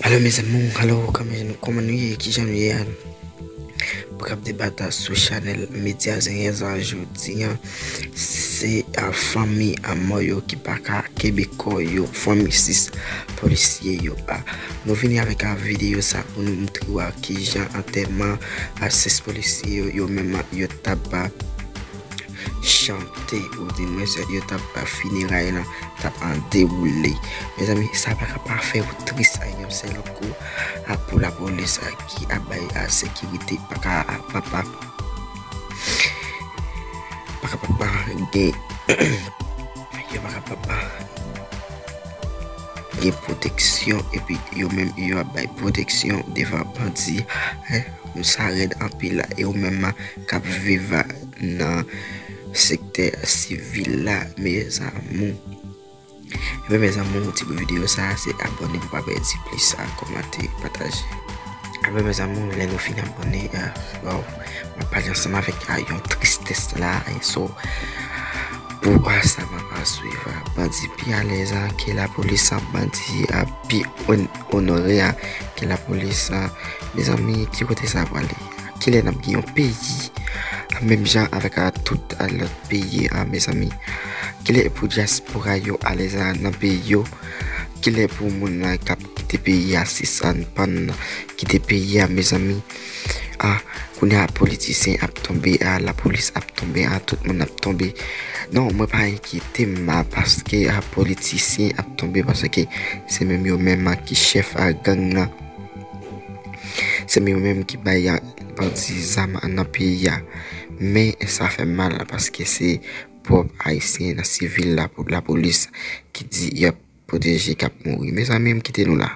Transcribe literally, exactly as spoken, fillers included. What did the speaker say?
Alo, mes amours, alo, kòman nou, kòman nou ye, kijan nou ye a? Pou k ap debat sou chanèl medya Zenyen sa jodi an, se a fanmi a mò yo ki pa ka kenbe kò yo, fanmi sis polisye yo a. Nou vini avèk a videyo sa pou nou montre w a kijan antèman a sis polisye yo, yo menm yo t ap chante, oudimwens yo t ap, fineray lan t ap dewoule. Mezanmi, sa pa ka pa fè w tris a yon sèl kou a pou lapolis a ki ap bay a sekirite pa ka pa pa pa ka pa pa gen yo pa ka pa pa gen pwoteksyon epi yo menm yo ap bay pwoteksyon devan bandi. Sa rèd anpil e ou menm k ap viv nan sektè sivil la, mes amours. Ebyen, mes amours, ti bout videyo sa se abòne pou pa pèdi plis, kòmante, pataje. Ebyen, mes amours, lè nou fin abòne, waw, m ap pale ansanm avèk yon tristès la, so pou sa m ap swiv, bandi pi alèz ke lapolis, bandi pi onore ke lapolis. Mezanmi, ki kote sa prale? Kilè n ap gen yon peyi menm jan avèk tout lòt peyi, mezanmi? Kilè pou dyaspora yo alèz nan peyi yo? Kilè pou moun k ap kite peyi a, si sa n pann kite peyi a, mezanmi? Kounye a politisyen ap tonbe, lapolis ap tonbe, tout moun ap tonbe. Non, mwen pa enkyete m paske politisyen ap tonbe, paske se menm yo menm ki chèf gang nan. Se menm yo menm ki bay bandi zam nan peyi a. Men sa fè m mal paske se pwòp ayisyen nan sivil la, lapolis ki di y ap pwoteje k ap mouri. Mezanmi, m kite nou la.